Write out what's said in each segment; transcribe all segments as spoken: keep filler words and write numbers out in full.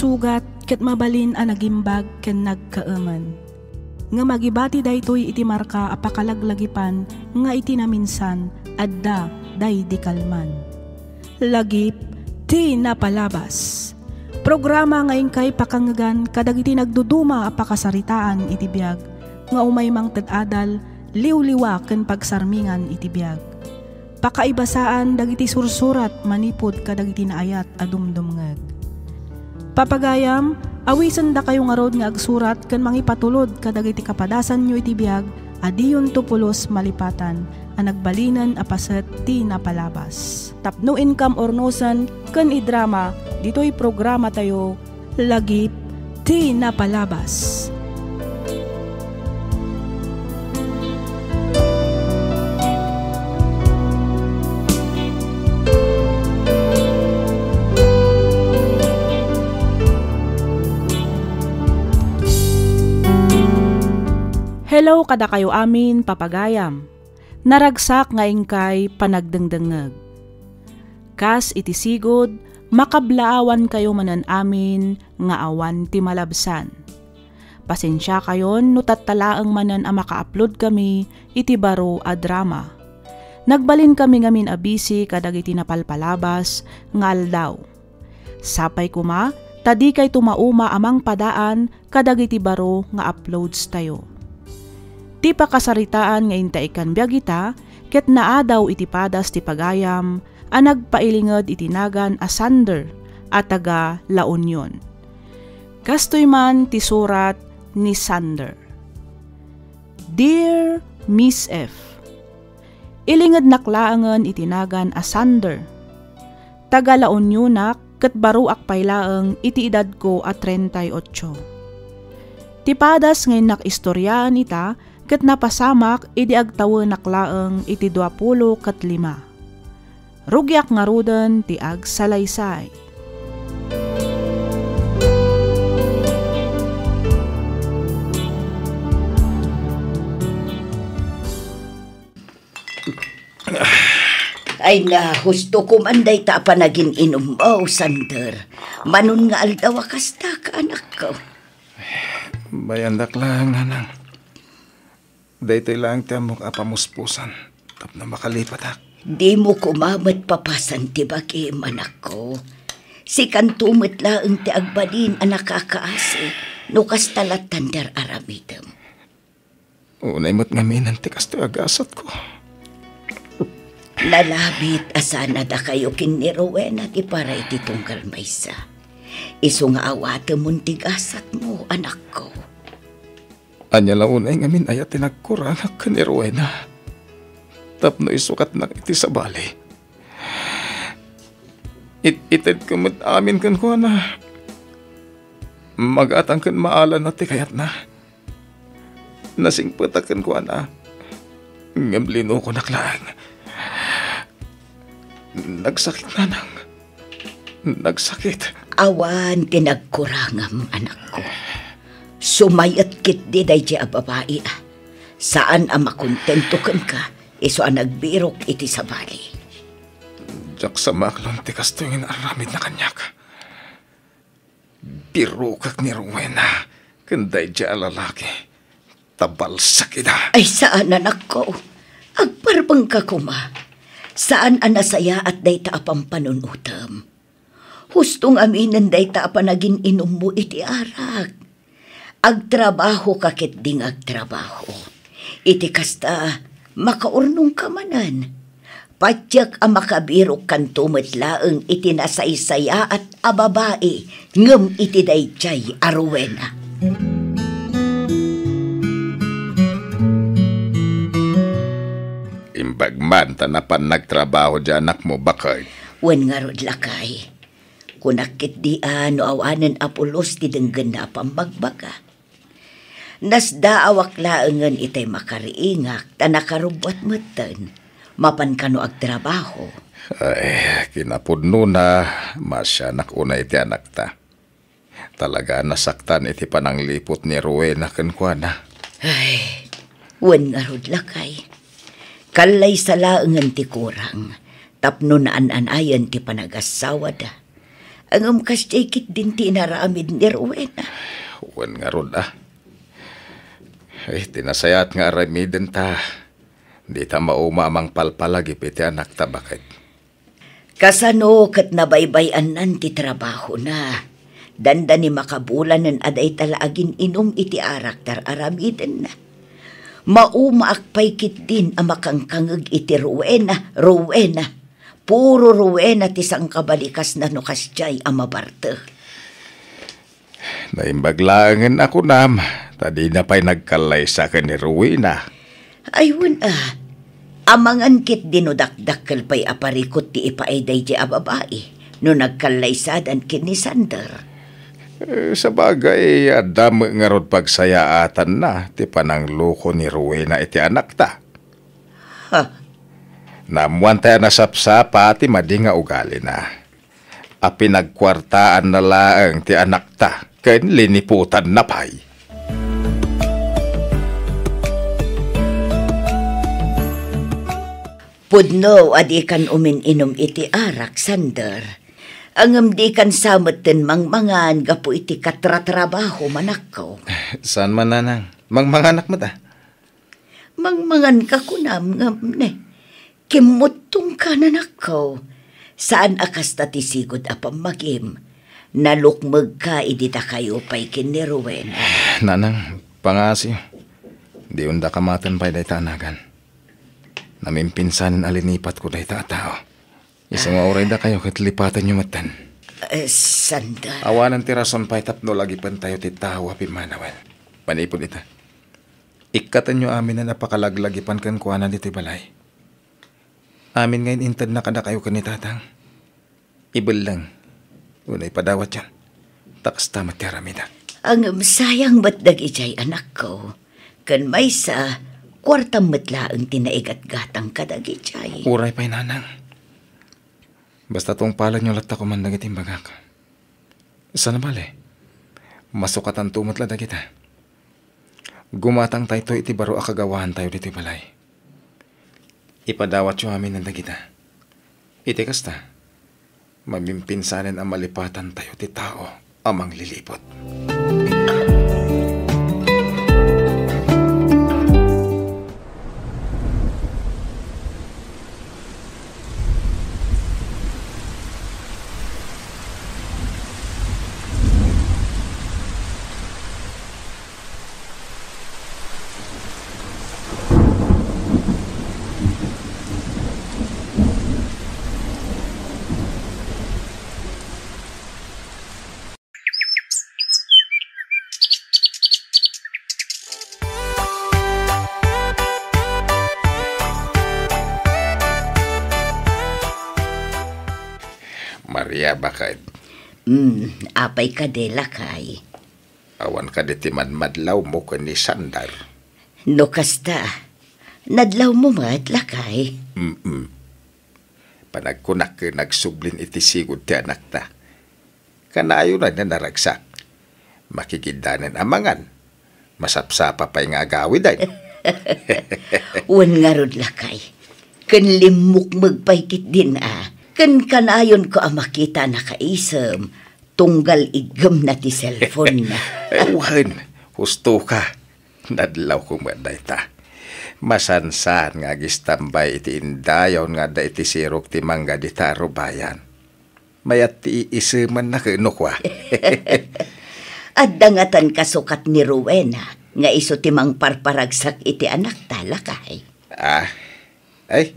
Sugat ket mabalin a nagimbag ken nagkaemen. Ngem agibati daytoy iti marka a pakalaglagipan nga iti naminsan, adda daydi kalman. Lagip ti napalabas. Programa nga inkay pakangngegan kadagiti nagduduma a pakasaritaan iti biag, nga umay mangted adal, liwliwa ken pagsarmingan iti biag. Pakaibasaan dagiti sursurat manipud kadagiti naayat a dumdumngeg. Papagayam, awisendakayo ngarud nga agsurat ken mangipatulod kadagiti kapadasanyo iti biag a diyonto pulos malipatan a nagbalinen a paset ti napalabas. Tapno inkam urnosen ken idrama ditoy programatayo, Lagip ti Napalabas. Hello kadakayo amin, papagayam. Naragsak nga inkay panagdengdengngeg. Kas iti sigud, makablaawankayo manen amin nga awan ti malabsan. Pasensiakayon no tatta laeng manen a maka-upload kami iti baro a drama. Nagbalinkami ngamin a busy kadagiti napalpalabas nga aldaw. Sapay koma ta dikayto mauma a mangpadaan kadagiti baro nga uploads tayo. Ti pakasaritaan nga intaikkan biag ita ket naadaw iti padas ti pagayam a nagpailinged iti nagan a Sander a taga La Union. Kastoy man ti surat ni Sander. Dear Miss F, Ilingednak laengen iti nagan a Sander. Taga La Unionak ket baroak pay laeng iti edadko a treinta y ocho. Ti padas nga innak istoriaan ita ket napasamak idi agtawenak laeng iti duapulo ket lima. Rugiak ngaruden ti agsalaysay. Ay na, husto ko man dayta a panagin-inummo, Sander. Manon nga aldaw a kasta ka, anakko. Bayandak laeng, nanang. Daytoy laeng ti ammok a pamuspusan tapno makalipatak. Dimo koma met papasan ti bagim, anakko. Sikanto met laeng ti agbalin a nakakaasi no kasta lattan ti ar-aramidem. Unay met ngaminen ti kastoy a gasatko. Nalabit a saan a dakayo ken ni Rowena ti para iti tunggal maysa. Isu nga awatemon ti gasatmo, anakko. Ania la unay ngamin aya ti nagkurangak ken ni Rowena tapno isukatnak iti sabali? It-itedko met amin kenkuana. Magatang ken maalanna ti kayatna. Nasingpetak kenkuana, ngem linukonak laeng. Nagsakit, nanang. Nagsakit. Awan ti nagkurangam, anakko. Sumayet ketdi daydiay a babai, a. Saan a makontento kenka, isu a nagbirok iti sabali. Diak sa maaklon ti kastoy nga inaramidna kaniak. Birokak ni Rowena ken daydiay a lalaki. Tabalsak ida. Ay, saan, anakko. Agparbengka koma. Saan a nasayaat dayta a pampanunotem. Husto ngaminen dayta a panagin-inummo iti arak. Agtrabahoka ketdi nga agtrabaho. Iti kasta, makaurnongka manen. Patiek a makabirokkanto met laeng iti nasaysayaat a babai ngem iti daydiay a Rowena. Imbag man ta napan nagtrabaho di anakmo, baket. Wen ngarud, lakay. Kunak ketdi a no awanen a pulos ti denggenna a pammagbaga. Nasdaawak laengen itay makariingak ta nakarubbuat metten. Mapan kano agtrabaho. Ay, kinapudnona, maasianak unay ti anakta. Talaga a nasaktan iti panangliput ni Rowena kenkuana. Ay, wen ngarud, lakay. Kallaysa laengen ti kurang tapno naan-anayen ti panagassawada. Ngem kasdiay ketdin ti inaramid ni Rowena. Wen ngarud, a. Ay, ti nasayaat nga aramiden ta, dita mauma a mangpalpalagip iti anakta, baket. Kasano ket nabaybay-annan ti trabahona? Dandani makabulanen a dayta la agin-inum iti arak ti ar-aramidenna. Maumaak pay ketdin a makangkangeg iti Rowena, Rowena. Puro Rowena ti sangkabalikasna no kasdiay a mabartek. Naimbag laengen a kunam, ta dina pay nagkallaysa ken ni Rowena. Ay, wen a. Amangan ketdi no dakdakkel pay a parikut ti ipaay daydiay a babai, no nagkallaysadan ken ni Sander. Eh, sabagay, adda met ngarud pagsayaatanna ti panangloko ni Rowena iti anakta. Ha? Naammoantay a nasapsapa ti madi nga ugalina. A pinagkuartaanna laeng ti anakta ken liniputanna pay. Pudno a dikan umin-inum iti arak, Sander. Ngem dikan sa metten mangmangan gapu iti katratrabahom, anakko. Saan man, nanang. Mangmanganak met, a. Mangmanganka kunam ngem ne, kimmuttongka, anakko. Saan a kasta ti sigud a pammagim. Nalukmegka idi dakayo pay ken ni Rowena. Nanang, pangngaasim. Diyon da kamaten pay dayta a nagan. Namimpinsanen a linipatko dayta a tao. Isu nga uray dakayo ket lipatenyo metten. Eh, Sander. Awanen ti rason pay tapno lagipentayo ti tao a pimmanawen. Manipud ita, ikkatenyo aminen a pakalaglagipan kenkuana ditoy balay. Amin nga in-intedna kadakayo ken ni Tatang, ibelleng wenno ipadawatyon. Ta kasta met ti aramidek. Ngem sayang met dagidiay, anakko. Ken maysa, kuartam met laeng ti naigatgatang kadagidiay. Uray pay, nanang. Basta tungpalenyo latta koman dagiti imbagak. Saan a bale, masukatanto met la dagita. Gumatangtayto iti baro a kagawaantayo ditoy balay. Ipadawatyo aminen dagita. Iti kasta, mamimpinsanen a malipatantayo ti tao a mangliliput. Maria, baket. Mm, apay kadi, lakay? Awan kadi ti madmadlawmo ken ni Sander? No kasta, nadlawmo met, lakay? Mm-mm. Panagkunak ken nagsublin iti sigud ti anakta. Kanayon a naragsak. Makigiddanen a mangan. Masapsapa pay nga agawiden. Wen ngarud, lakay. Ken limmukmeg pay ketdin a. Ken kanayonko a makita a nakaisem, tunggal iggemna ti cellphone-na. Wen, husto ka. Nadlawko met dayta. Masansan nga agistambay iti indayon nga adda iti sirok ti mangga dita a rubayan. Mayat ti iisemanna ken no kua. Adda ngatan kasukat ni Rowena nga isu ti mangparparagsak iti anakta, lakay? Ah, ay,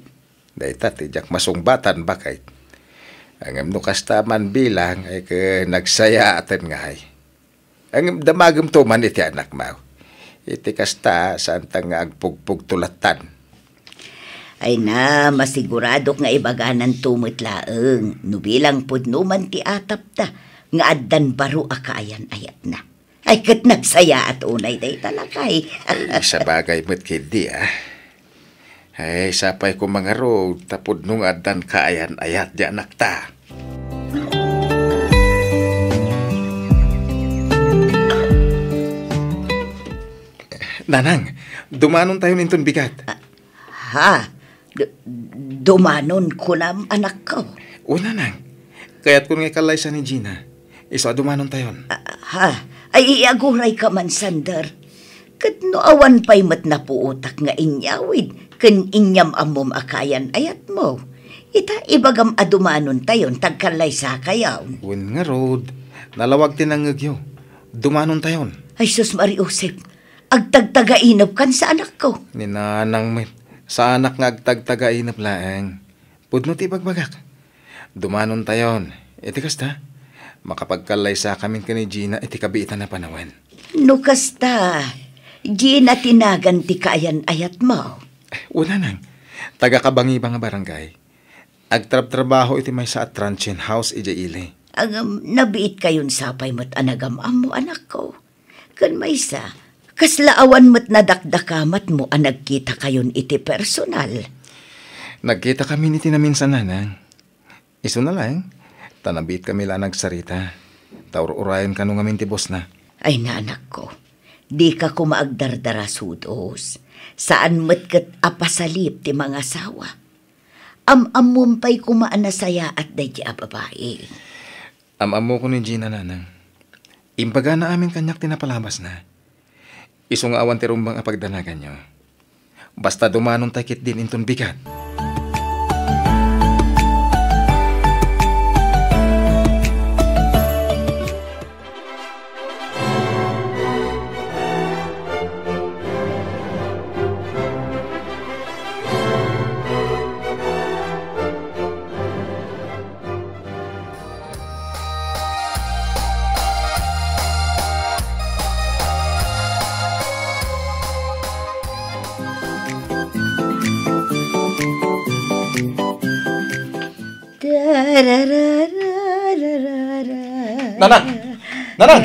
dayta ti diak masungbatan, baket. Ngem no kasta man bilang, ay ket nagsayaaten ngay. Ngem damagemto man iti anakmo. Iti kasta, saanta nga agpugpugto lattan. Ay na, masiguradok nga ibagananto met laeng no bilang pudno man ti atapta nga addan baro a kaayan-ayatna. Ay, ket nagsayaat unay dayta, lakay. Ay, sabagay met ketdi, a. Ay, sapay koma ngarud, ta pudno nga addan kaayan-ayat ti anakta. Nanang, dumanontayon inton bigat. Ah, ha? D-, dumanon kunam, anakko? O, nanang. Kayatkon nga ikallaysa ni Gina. Isu a dumanontayon. Ah, ha? Ay, iagurayka man, Sander. Ket no awan pay met napuotak nga inyawid ken inyam-ammom a kayan-ayatmo, ita, ibagam a dumanontayon ta agkallaysakayon. Wen ngarud, nalawag ti nangngegyo. Dumanontayon. Ay, sus, Mariusep, agtagtagainepkan sa anakko. Ni nanang met, saanak nga agtagtagainep laeng. Pudno ti ibagbagak. Dumanontayon. Iti kasta, makapagkallaysakamin ken ni Gina iti kabiitan a panawen. No kasta, Gina ti nagan ti kaayan-ayatmo? Wen, nanang. Taga-Cabangiba nga barangay. Agtrabtrabaho iti maysa a transient house idiay ili. Ngem, nabiitkayon sapay met a nagam-ammo, anakko. Ken maysa, kasla awan met nadakdakamatmo a nagkitakayon iti personal? Nagkitakamin iti naminsan, nanang. Isuna laeng, ta nabiitkami la a nagsarita. Ta ur-urayen kano ngamin ti bosna. Ay, nanakko, dika koma agdardarasudos. Saan met ket a pasalip ti mangasawa. Am-ammom pay koma a nasayaat daydi a babai. Am-ammokon ni Gina, nanang. Imbagana amin kaniak ti napalabasna. Isu nga awan ti rumbeng a pagdanaganyo. Basta dumanonta ketdin inton bigat. Nanang! Nanang!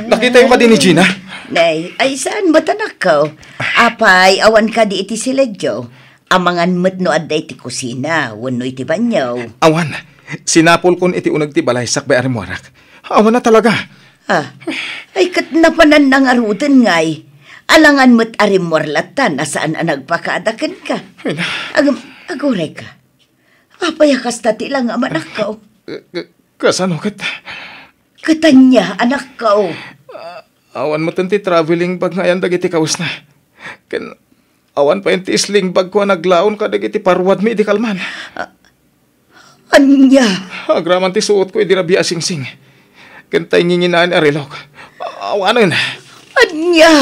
Nakitayo kadi ni Gina? Nay, ay, saan met, anakko? Apay, awan kadi iti siledyo? Amangan met no adda iti kusina wenno iti banio. Awan. Sinapulkon iti uneg ti balay sakbay a rimmuarak. Awan a talaga. Ah, ay, ket napananna ngaruden ngay. Alangan met a rimmuar latta a saan a nagpakada kenka. Ay, na- Agam, agurayka. Apay a kasta ti langam, anakko? Ka-, ka-, kasano ket? Ket ania, anakko? Ah, awan met ti traveling bag nga ayan dagiti kawesna. Ken awan pay ti sling bag ko a naglaon kadagiti paruadmi idi kalman. Ah, ania? Agraman ti suotko idi rabii a singsing. Ken ta inginginaen a relok. Awanen. Ania?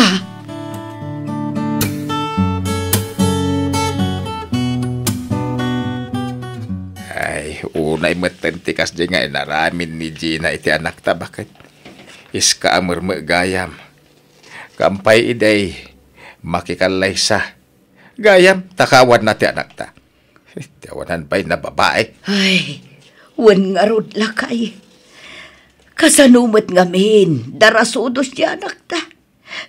Ay, unay metten ti kasdi nga inaramid ni Gina iti anakta, baket. Iska a merme gayam. Kampay iday, makikallaysa. Gayam, ta kawanna ti anakta. Ti awanan pay na babae. Ay, wen ngarud, lakay. Kasano met ngamin, darasudos ti anakta?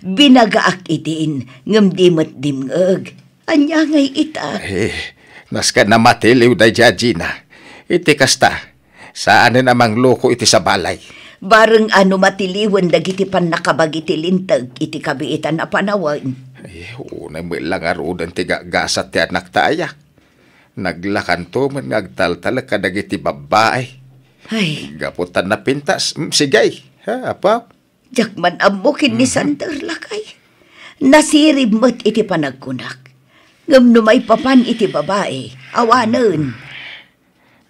Binagaak idin, ngem di met dimngeg. Ania ngay ita? Eh, nasken a matiliw daydi a Gina. Iti kasta, saanen a mangloko iti sabali. Bareng a no matiliwen dagiti pannakabagi ti linteg iti kabiitan a panawen. Eh, unay met la ngaruden ti gagasat ti anakta, aya. Naglakanto met nga agtaltalek kadagiti babbai. Ay. Gapu ta napintas, mm, sige. Ha, apo? Diak man ammo ken ni Mhm. Sander, lakay. Nasirib met iti panagkunak. Ngem no maipapan iti babai, awanen.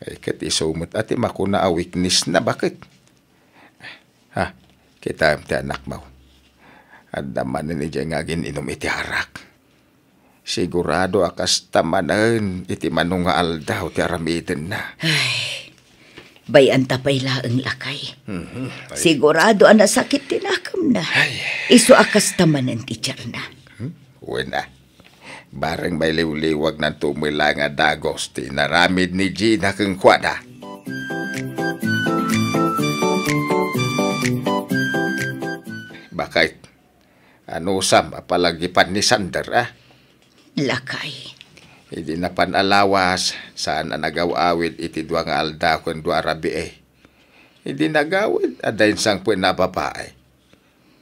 Ay, ket isu met a ti makuna a weakness na, baket. Ha, kitaem ti anakmo. Adda manen idiay nga agin-inum iti arak. Sigurado a kasta manen iti mano nga aldaw ti aramidenna. Ay, bay-anta pay laeng, lakay. Mhm. Ay. Sigurado a nasakit ti nakemna. Ay. Isu a kasta manen ti tiarna. Hmm? Wen a. Bareng mailiwliwagnanto met la nga dagus ti inaramid ni Gina kenkuana. Bakay, anusam a palagipan ni Sander, a? Lakay. Idi napan a lawas, saan a nagaw-awid iti dua nga aldaw ken dua a rabii. Idi nagawid, adda insangpetna a babai.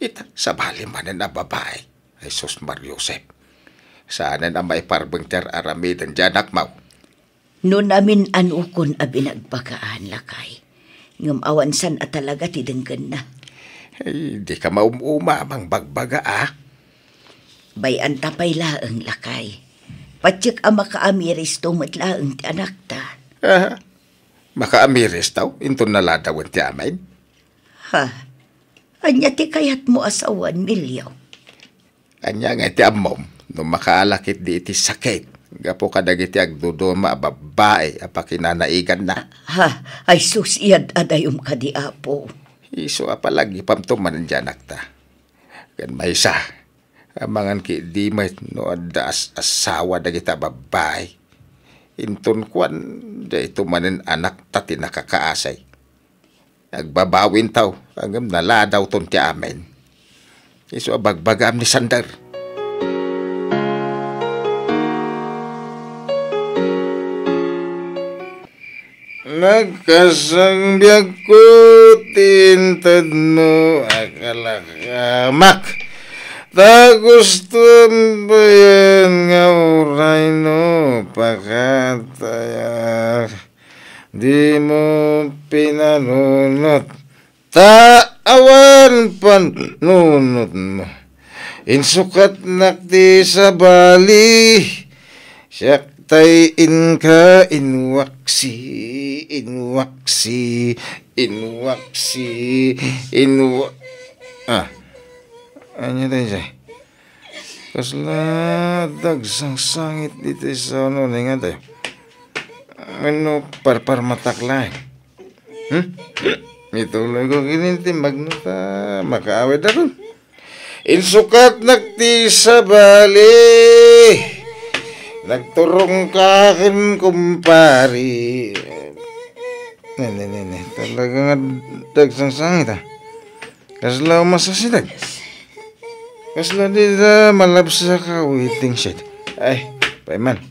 Ita, sabali manen a babai. Ay, sus, Mariusep. Saanen a maiparbeng ti ar-aramiden ti anakmo. No namin-anokon a binagbagaan, lakay, Ngem awan saan a talaga ti denggenna. Ay, dika maum-uma a mangbagbaga, a? Bay-anta pay laeng, lakay. Patiek a makaamiristo met laeng ti anakta. Aha. Makaamiristo? Inton naladawen ti amin? Ha? Ania ti kayatmo a sawen, Melio? Ania nga iti ammom no makaala ketdi iti sakit gapu kadagiti agduduma a babbai a pakinanaiganna? Ha? Ay sus, iyad-adayom kadi, Apo. Isu a palagipamto manen diay anakta. Ken maysa, amangan ketdi met no adda as-asawa dagita babbai. Inton kuan, dayto manen anakta ti nakakaasi. Agbabawinto, ngem naladawton ti amin. Isu a bagbagaam ni Sander. Nagkasangbiagko ti intedmo a kalakamak. Ta gusto bayen nga uray no pakatayak. Dimo pinanunot. Ta awan panunotmo. Insukatnak ti sabali. Siak tay inka inwaksi, inwaksi, inwaksi, inwa-, ah. Ania daydiay? Kasla dagsangsangit ditoy sa ano, ningan tayo. Ano, parparmatak laeng. Hmm? Ituloy ko kinin ti magno ta makaawid ako. Insukatnak ti sabali. Nagturong ka ken kumpari. Ne, ne, ne, ne. Talaga nga dagsangsangit, ah. Kasla umasasideg. Kasla dida malabsa ka waiting shed. Ay, payman.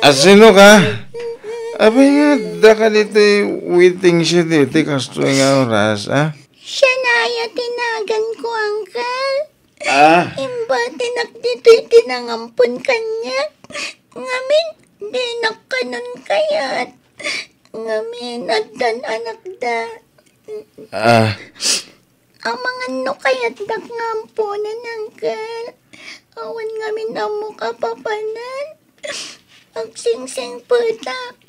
Asino ka? Apay nga adda ka ditoy waiting shed iti kastoy nga oras, ah? Sianaya ti naganko, Uncle. Ah. Imbatinak ditoy ti nangampon kaniak. Ngamin, dinak kanon kayat. Ngamin, addan anakda. Ah. Amangan no kayatdak nga amponan, Uncle. Awan ngamin ammok a papanan. Agsingsingpetak.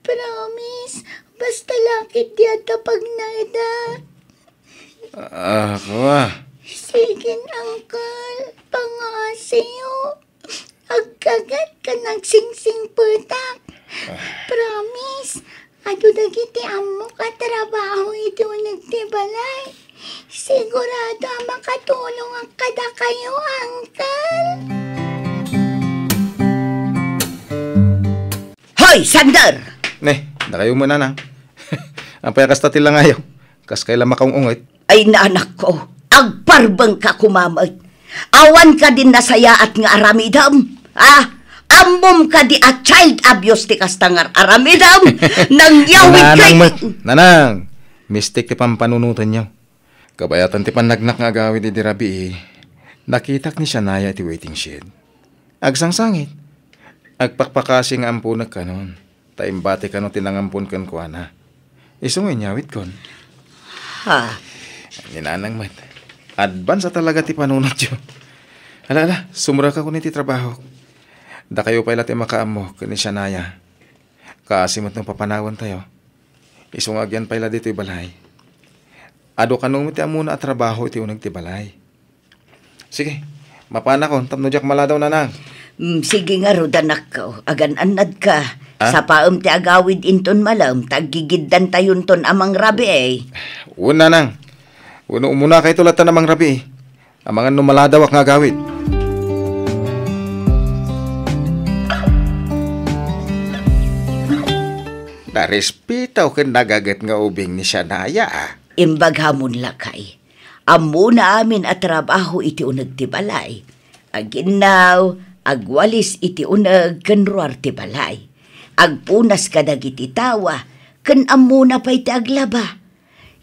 Promise, basta lakit di adda pagnaedak. Ah, kua. Sige, Uncle. Pangaasiyo. Agkagat ken agsingsingpetak. Ah. Promise, adu dagiti ammok a trabaho iti uneg ti balay. Sigurado a makatulongak kadakayo, Uncle. Hoy, Sander! Ne, dakayo met, nanang. Apay a kasta ti langayo? Kas kayla makaung-ungit? Ay, nanakko, agparbengka koma met. Awan kadin nasayaat nga aramidem? Ah, ammom kadi a child abuse ti kasta nga aramidem? Nangyawid kay... Nanang met, nanang! Mistik ti pampanunotenyo. Kabayatan ti pannagnak nga agawid idi rabii, nakitak ni Shania iti waiting shed. Agsangsangit. Agpakpakasi nga amponek kanon, ta imbati kano ti nangampon kenkuana. Isu nga inyawidkon. Ha? Ni nanang met. Advance a talaga ti panunotyo. Ala, ala, sumrekakon iti trabahok. Dakayo pay la ti makaammo ken ni Shania. Kaasi met no papanawentayo. Isu nga agyan pay la ditoy balay. Adu kano met ti ammona a trabaho iti uneg ti balay. Sige, mapanakon tapno diak maladaw, nanang. Mm, sige ngarud, anakko. Agan-annadka. Ah? Sapaem ti agawid inton malem, ta aggigiddan tayonton a mangrabii. Wen, nanang. Wenno umunakayto latta a mangrabii. Amangan no maladawak nga agawid. Narespetaw ken nagaget nga ubing ni Shania, ah. Imbaghamon lakay. Ammona amin a trabaho iti uneg ti balay. Aginnaw, agwalis iti uneg ken ruar ti balay. Agpunas kadagiti tawa, ken ammona pay ti aglaba.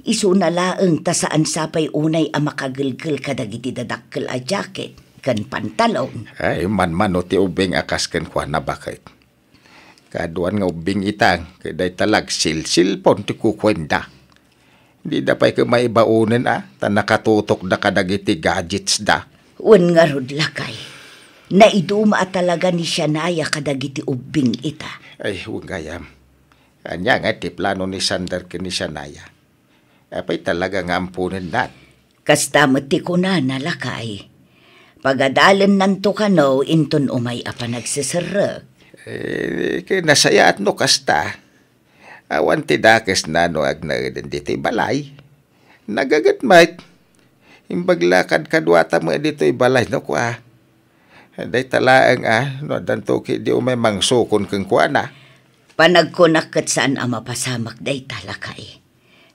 Isuna laeng ta saan sa pay unay a makagelgel kadagiti dadakkel a jacket ken pantalon. Ay, manmano ti ubing a kas kenkuana, baket. Kaduan nga ubbing ita, ket dayta la agsilsilpon ti kukuenda. Dida pay ket maibaonen a, ta nakatutokda kadagiti gadgets da. Wen ngarud, lakay. Naiduma a talaga ni Shania kadagiti ubbing ita. Ay, wen gayam. Ania nga ti plano ni Sander ken ni Shania? Apay talaga nga amponennan? Kasta met ti kunana, lakay. Pagadalennanto kano inton umay a panagseserrek. Eh, ket nasayaat no kasta. Awan ti dakesna no agnaeden ditoy balay. Nagaget met. Imbag la kadkaduata met ditoy balay no kua. Dayta laeng a, no addanto ketdi umay mangsukon kenkuana. Panagkunak ket saan a mapasamak dayta, lakay.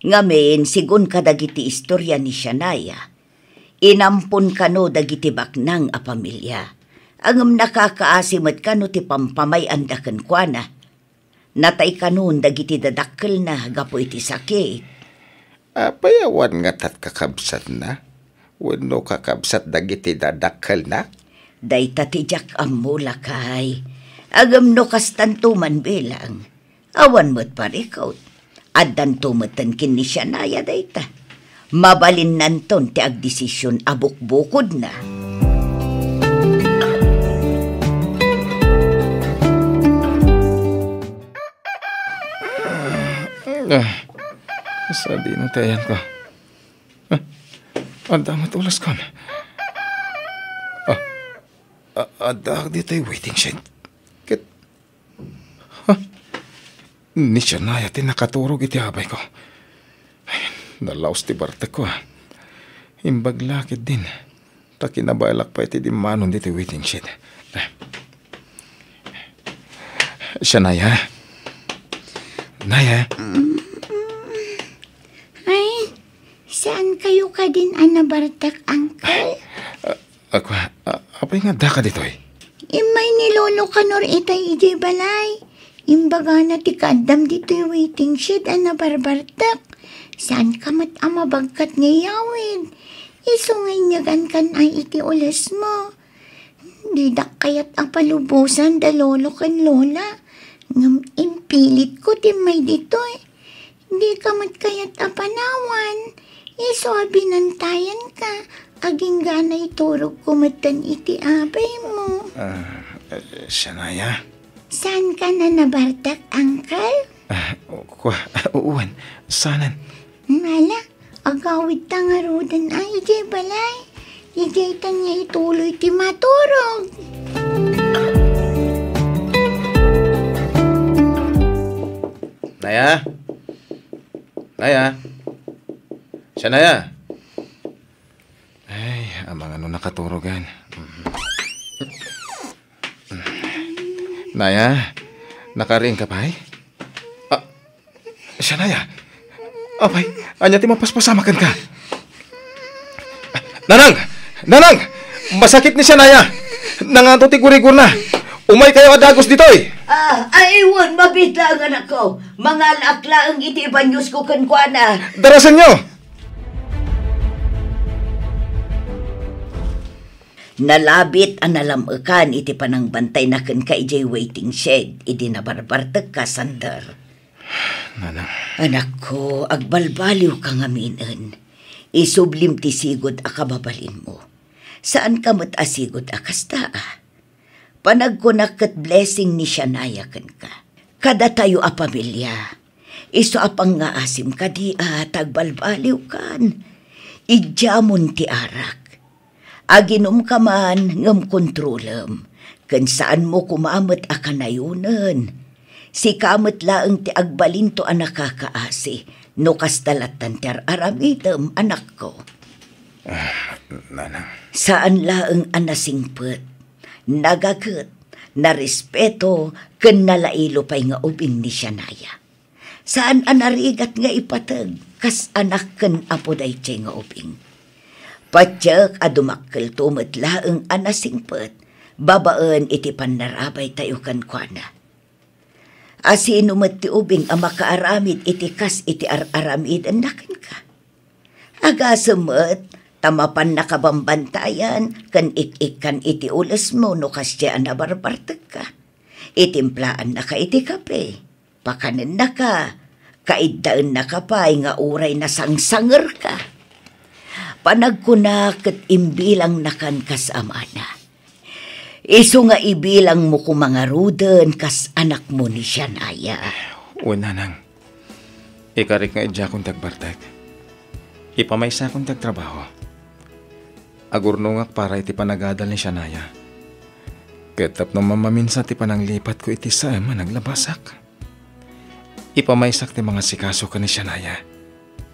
Ngamin, segun kadagiti istoria ni Shania, inampon kano dagiti baknang a pamilia. Ngem nakakaasi met kano ti pampamay-anda kenkuana. Natay kanon dagiti dadakkelna gapu iti sakit. Apay awan ngata kakabsatna? Wenno kakabsat dagiti dadakkelna? Dayta ti diak ammo, lakay. Ngem no kastanto man bilang, awan met parikut. Addanto metten ken ni Shania dayta. Mabalinnanton ti agdesision a bukbukodna. Ah, sadino ti ayanko? Ah, adda met ulaskon. Ah, a-, addaak ditoy waiting shed. Ket, ha? Ni Shania ti nakaturog iti abayko. Ay, nalaos ti bartekko, ah. Imbag la ketdin. Ta kinabaelak pay ti dimmanon ditoy waiting shed. Shania? Naya? Ay, saan kayo kadin a nabartak, Uncle? Ah, ako, ah, apay nga adda ka ditoy? Immay ni Lolo Kanor itay idiay balay. Imbagana ti kaaddam ditoy waiting shed a nabarbartak. Saan ka met a mabagkat nga iyawid? Isu nga inyagan kan ay iti ules mo. Didak kayat a palubosan da lolo ken lola, ngem impilit ko ti may ditoy. Di ka met kayat a panawan, isu a binantayan ka, agingga naiturog ko metten iti abay mo. Ah, eh, Shania? Saan ka na nabartak, Uncle? Ah, kua, wen, saanen. Ngala, agawid ta ngaruden a idiay balay. Idiay ta niya ituloy ti maturog. Naya? Naya? Siya, Naya? Ay, amangan no nakaturogan. Naya, nakariing ka pay? Ah, Shania? Apay, ania ti mapaspasamaken ka? Nanang! Nanang! Masakit ni Shania! Nangato ti gurigurna! Umay kayo a dagus ditoy! Ah, ay, wen, mabiit laeng, anakko. Mangalaak laeng iti ibanyos ko kenkuana. Darasenyo! Nalabit a nalam-ekan iti panangbantayna kenka idiay waiting shed idi nabarbartekka, Sander. Nanang. Anakko, agbalbaliwka ngaminen. Isublim ti sigud a kababalinmo. Saanka met a sigud a kasta, a. Panagkunak ket blessing ni Shania kenka. Kadatayo a pamilia, isu a pangngaasim kadi a ta agbalbaliwkan. Idiamon ti arak. Aginumka man ngem kontrolem, ken saanmo koma met a kanayonen. Sika met laeng ti agbalinto a nakakaasi no kasta lattan ti ar-aramidem, anakko. Ah, nanang. Saan laeng a nasingpet, nagaget, narespeto, ken nalailo pay nga ubing ni Shania. Saan a narigat nga ipateg kas anak ken apo daytoy nga ubing. Patiek a dumakkelto met laeng a nasingpet babaen iti pannarabaytayo kenkuana. Asino met ti ubing a makaaramid iti kas iti ar-aramidenna kenka? Agasem met ta mapannaka bambantayan ken ik-ikkan iti ulesmo no kasdiay a nabarbartekka. Itimplaannaka iti kape, pakanennaka, kaiddaennaka pay nga uray nasangsangerka. Panagkuna ket imbilangnakan kas amana. Isu nga ibilangmo koma ngaruden kas anakmo ni Shania. Wen, nanang. Ikarik nga idiakon ti agbartek. Ipamaysakon ti agtrabaho. Agurnongak para iti panagadal ni Shania. Ket tapno mammaminsan ti pananglipatko iti saem a naglabasak. Ipamaysak ti mangasikaso ken ni Shania.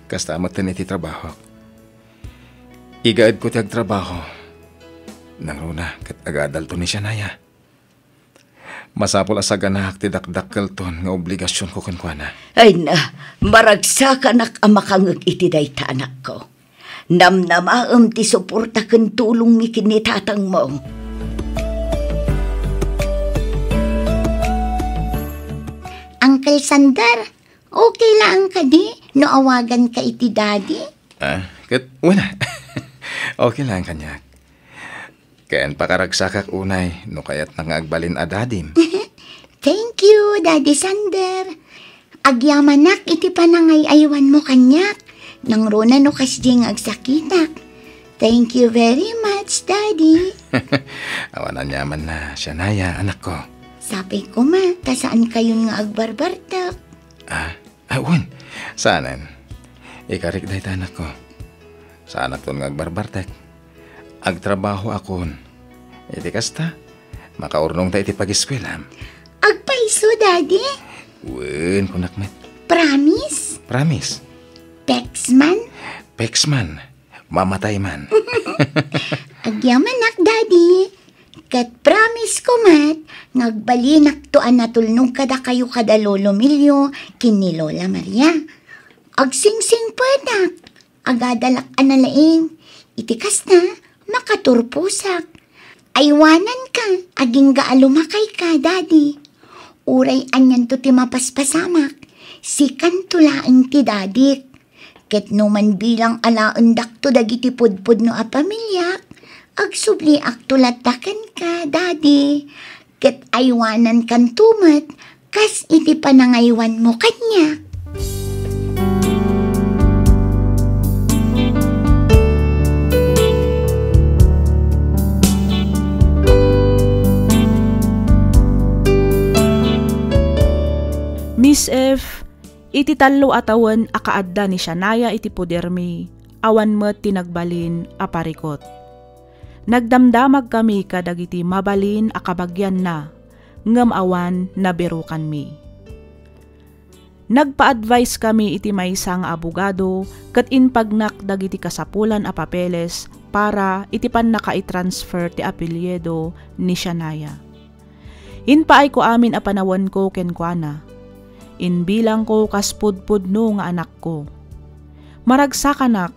Kasta met iti trabahok. Igaedko ti agtrabaho. Nangruna ket agadalto ni Shania. Masapul a saganaak ti dakdakkelton nga obligasionko kenkuana. Ay na, maragsakanak a makangeg iti dayta, anakko. Namnamaem ti suporta ken tulongmi ken ni tatangmo. Uncle Sander, okay laeng kadi no awaganka iti daddy? Ah, ket, wala. Okay lang kaniak. Ken pakaragsakak unay no kayatna nga agbalin a dadim. Thank you, Daddy Sander. Agyamanak iti panangay-aywanmo kaniak. Nangruna no kasdi nga agsakitak. Thank you very much, Daddy. Awan aniaman na, Shania, anakko. Sapay koma, ta saan kayon nga agbarbartek. Ah, ah, wen. Saanen. Ikarik dayta, anakko. Saanakton nga agbarbartek. Agtrabahoakon. Iti kasta, makaurnongta iti pagiskuelam. Agpayso, Daddy? Wen, kunak met. Promise? Promise. Pexman? Pexman. Mamatay man. Agyamanak, Daddy. Ket promise ko met nga agbalinakto a natulnog kadakayo kada Lolo Milio ken ni Lola Maria. Agsingsingpetak, agadalak a nalaing. Iti kasta, makaturposak. Aywananka, agingga a lumakayka, Daddy. Uray anianto ti mapaspasamak, sikanto laeng ti dadik. Ket no manbilang alaendakto dagiti pudpudno a pamiliak, agsubliakto latta kenka, Daddy. Ket aywanankanto met kas iti panangaywanmo kaniak. Miss F, iti tallo a tawen a kaadda ni Shania iti podermi, awan met ti nagbalin a parikut. Nagdamdamagkami kadagiti mabalin a kabagianna, ngem awan nabirukanmi. Nagpa-advise kami iti maysa nga abogado ket impagnak dagiti kasapulan a papeles para iti pannakaitransfer ti apelyido ni Shania. Impaayko amin a panawenko kenkuana. Imbilangko kas pudpudno nga anakko. Maragsakanak,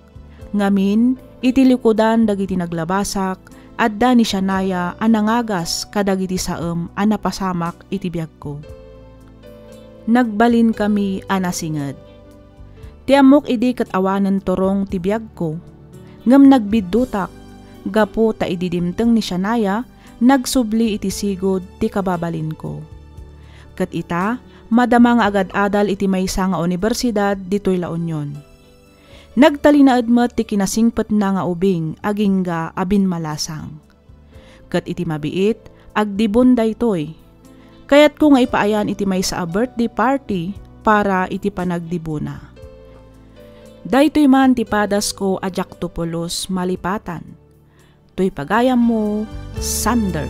ngamin, iti likudan dagiti naglabasak, adda ni Shania a nangagas kadagiti saem a napasamak iti biagko. Nagbalinkami a nasinged. Ti ammok idi ket awanen turong ti biagko, ngem nagbiddutak gapu ta idi dimteng ni Shania, nagsubli iti sigud ti kababalinko. Ket ita, madama nga agad-adal iti maysa nga unibersidad ditoy La Union. Nagtalinaed met ti kinasingpetna nga ubing agingga a binmalasang. Ket iti mabiit, agdibon daytoy. Kayatko nga ipaayan iti maysa a birthday party para iti panagdibona. Daytoy man ti padasko a diakto pulos malipatan. Toy pagayammo, Sander.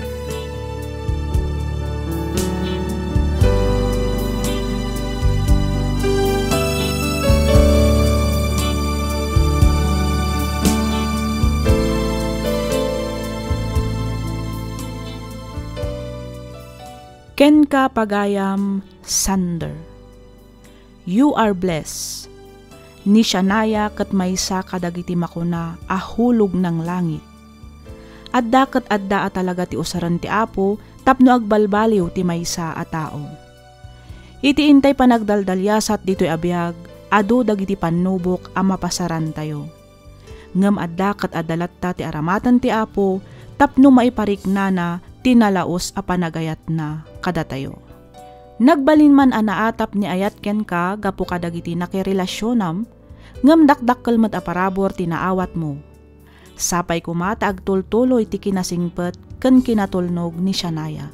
Kenka, pagayam, Sander. You are blessed. Ni Shania ket maysa kadagiti makuna a hulog nang langit. Adda ket adda a talaga ti usaren ti Apo tapno agbalbaliw ti maysa a tao. Iti intay panagdaldaliasat ditoy a biag, adu dagiti pannubok a mapasarantayo. Ngem adda ket adda latta ti aramaten ti Apo tapno maipariknana ti nalaus a panagayatna kadatayo. Nagbalin man a naatap ni ayat kenka gapu kadagiti nakirelasionam, ngem dakdakkel met a parabur ti naawatmo. Sapay koma ta agtultuloy ti kinasingpet ken kinatulnog ni Shania.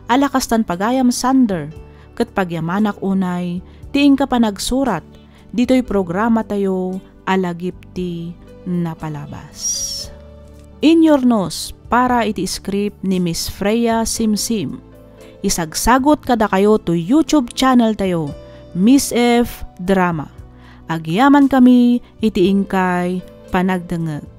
Ala kastan pagayam, Sander, ket pagyamanak unay ti inka panagsurat ditoy programatayo a Lagip ti Napalabas. Inyurnos para iti script ni Miss Freya Simsim. Isagsagut kadakayo to YouTube channel tayo, Miss F Drama. Agyamankami iti inkay panagdengngeg.